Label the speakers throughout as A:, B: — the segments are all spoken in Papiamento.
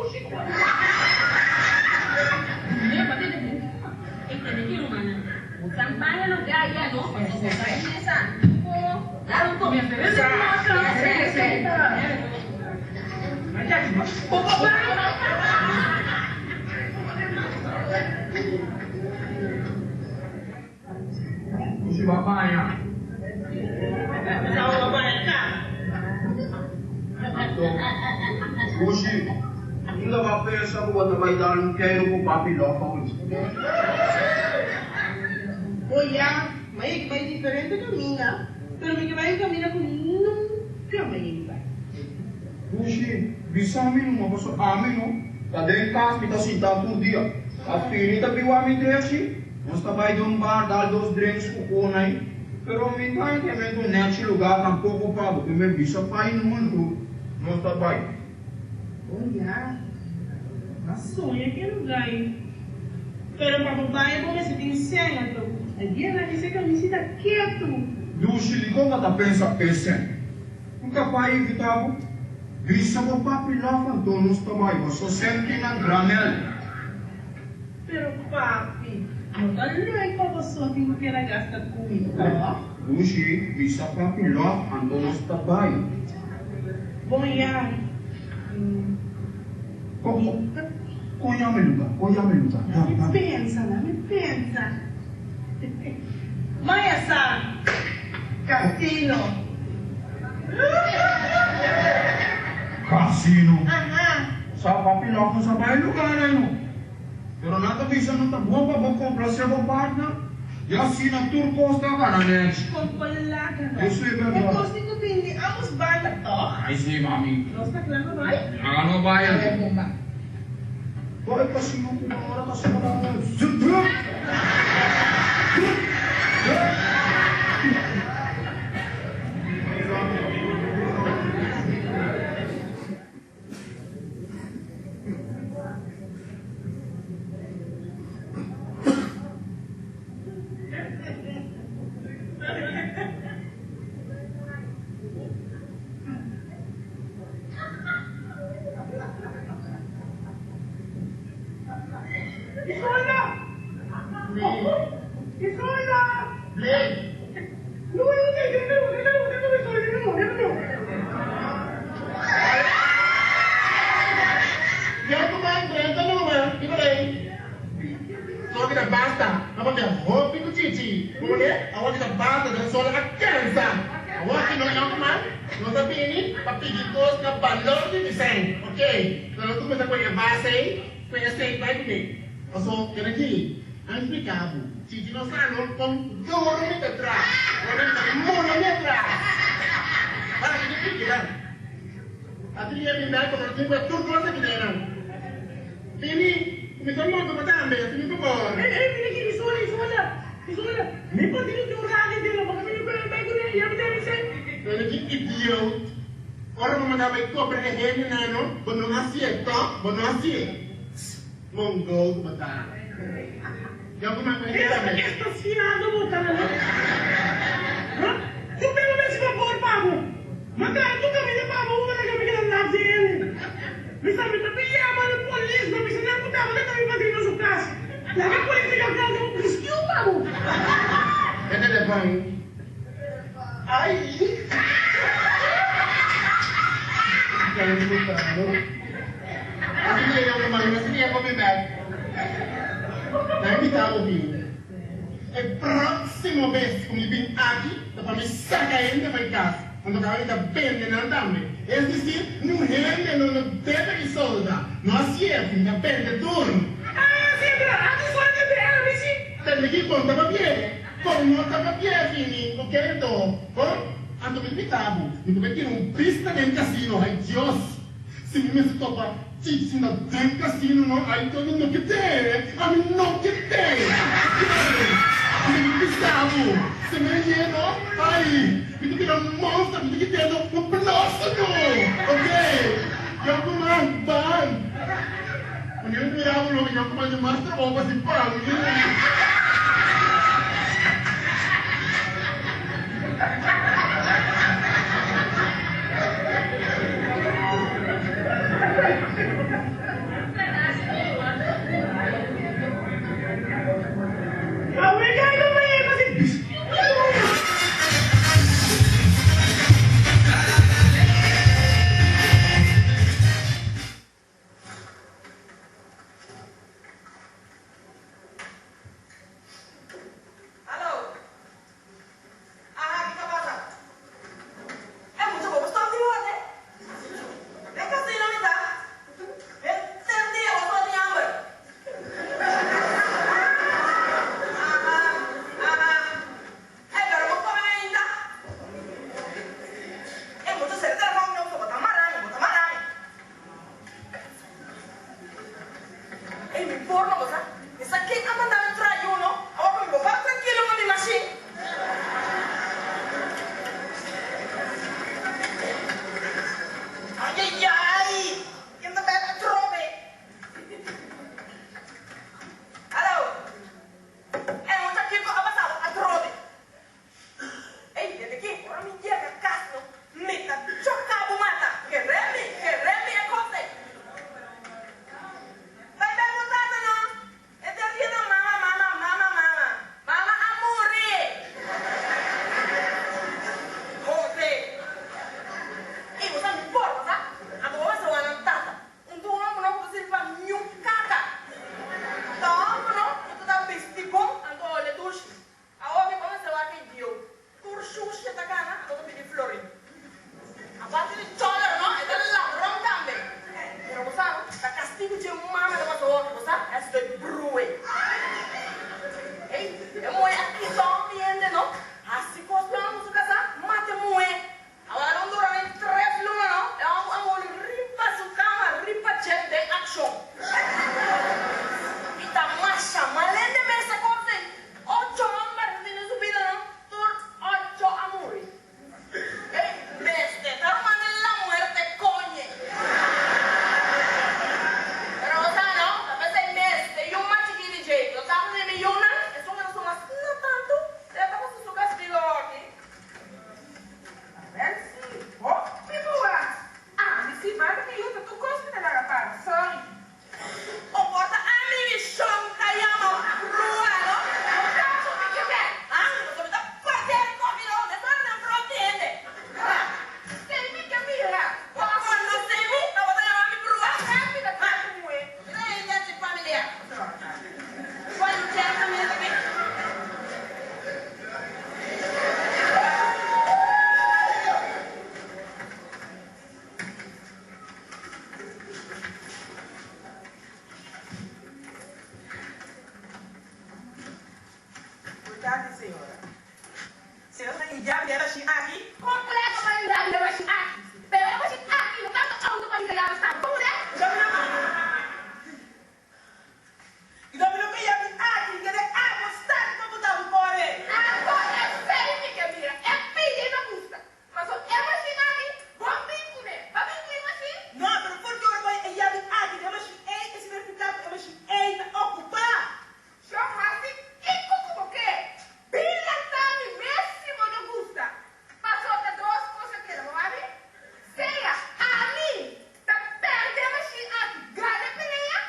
A: dushi ku.
B: Dun'é pa tene bon. E tene ki rumannan. Bo san baña lugá ya no, pasobra bo sa di mesa. Ko dal un toke.
C: Ku si bo a baña.
A: Sa bo a baña kaba.
C: Anto, Gushi, unda bo a pensa ku bo ta bai dal un keiru ku Papi Lòf awe?
A: Bo ya, mi a yega bai diferente kaminda, pero mi ke bai un kaminda ku nunka mi a yega bai.
C: Gushi, bisa mi numa, pasobra ami no ta den kas, mi ta sintá tur dia. A fini ta biwa mi drechi. Nos ta bai den un bar dal dos drinks ku konai, pero mi ta entramente un nechi lugar tampoko pa bo primer bisa pai numa anto nos ta bai.
A: Oh ya, bo a soña ke lugar ei. Pero pa bo bai bo mester tin sèn anto e dianan di se kamisita ketu.
C: Dushi dikon bo ta pensa e sèn? Un ta pai invita bo? Bisa bo papi lòf anto nos ta bai, paso sèn tin nan granel.
A: Pero papi, no ta leuk pa bo so tin ku keda gasta ku mi, tòg?
C: Dushi, bisa papi lòf, anto nos ta bai.
A: Bon ya.
C: Ko, ko yama e luga, ko yama e luga.
A: Na mi pensa, na mi pensa. Maya sa, casino.
C: Casino?
A: Aha.
C: Sa papi lòf no sa bai luga nan no. Pero nan ta bisa no ta bon pa bo complacé bo partner y asina tur cos ta gana nèchi.
A: Con polaca no.
C: Eso e berdad.
A: E cos tin cu bini di ambos banda toch?
C: Ay si mami.
A: Nos ta cla pa bai?
C: Laga no bai anto.
A: Awe bon ba.
C: Bo e casino cu bo ora ta sona un zup-zup. Zup-zup.
A: Isolda! Isolda!
D: Ya ku man drenta numa di por ei. Solo kita basta. A papia hopi ku Chichi. Como ke awor kita basta den solo a cansa. Awor ki no yon ku man nos a bini pa pidi kos na balor di disen. Ok. Pero nos kuminsa ku e base ei ku esei bai kuné. Paso keda aki. A splika bo, Chichi no sa no kon duro mi ta tra, ora mi ta mula mi atras. Para ki di piki nan. A tria mi bek pasobra tin ku e tur kos aki den nan. Bini, ku mi ta monta bo tambe, hasi mi fabor.
A: Ey, ey, bini aki, mi sola, mi sola, mi sola. Mi por tin un tur aki den nan, pasobra mi no puede bai kuné, ya mi ta bis'é.
D: Pero ki idiot. Ora bo manda bai kobra e hendenan no, bo no hasié, tòg? Bo no hasié. Mongol ku bo ta. Yo ku nan kende tambe.
A: Extasiado bo ta, no? Ha? Ku beba mester fabor pa bo. Ma kara tur kaminda pa bo, bo ta laga mi keda laf di hende. Mi sa mi ta bin yama na polis, ma bisa nan ku tabata ta mi padrino su kas. Laga polis yega grandi un biskiu pa bo.
D: E telefon. Ai! Kende ku ta, no? Asina e yònkuman no siña pa mi bèk. Nan invitá bo bin. E próksimo bes ku mi bin aki ta pa mi saka hende fo'i kas, anto kaba mi ta bende nan tambe. Es desir, niun hende no no debe di solda. No hasié, mi ta bende tur.
A: Ah, Sandra, aki solda te ami si.
D: Tende ki bon ta papié, kon no ta papié, Fini, oké anto, bon? Anto mi invitá bo, mi ta bai tira un bista den kasino, hay Dios! Si mi mester topa Chichi na den casino no ay to mi no ke te ami no ke te ok mi ta bisa bo si mi a yeno ay mi ta bira monster mi ta kite no no penoso no ok yonkuman ban wanneer mi ta mira bo loke yonkuman tin mas trabou pa si pan.
E: tardi, señora. Señora ta yuda mi e mashin aki?
B: Completo pa yuda mi e mashin aki. Pero e mashin aki no tanto auto pa mi ta yama staba. Como de?
E: Yuda mi no ke yami aki, mi kere abo start pa bo ta mi kore.
B: Anto esei mi ke mira. E pidi e no gusta. Paso e mashin aki, bo bin kuné. Ba bin ku e mashin?
E: No, pero por ki ora bo e yami aki den e mashin ei, e significa ku e mashin ei ta ocupa.
B: Sho hasi kiko ku bo ke. Bila ta mi mes si bo no gusta. Paso ta dos kos a keda, bo wak mi? Sea ami ta perde e mashin aki gana e pelea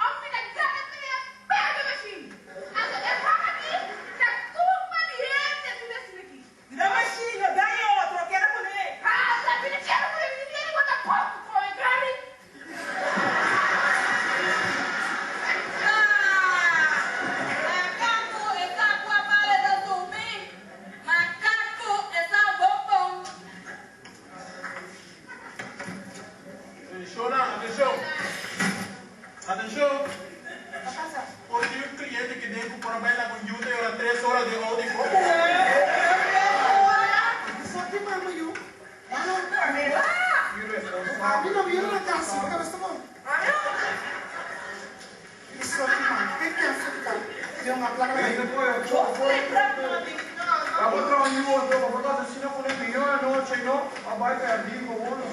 B: of mi ta gana e pelea perde e mashin. Anto e wak aki ta kulpa di hende mi mes tin aki.
E: Di e mashin no da e otro keda kuné.
B: Hasa mi ta keda kuné mi no tiene bo tampoco koe Gary.
F: Makaku e sa kua bale ta subi. Makaku e sa bobon.
C: Atenshon nan, atenshon. Atenshon. Por tin un kliente ke den ku por a bai laga un yu ta yora tres ora den outo i por.
A: Ami no bira na cas, bo cabes ta bon. Mi sorry man, ke kensa ki ta den un placa na
C: Hende por Abo traha un yu anto pa por ta asesina ku ne mihó anochi no a bai pèrdí ku uno.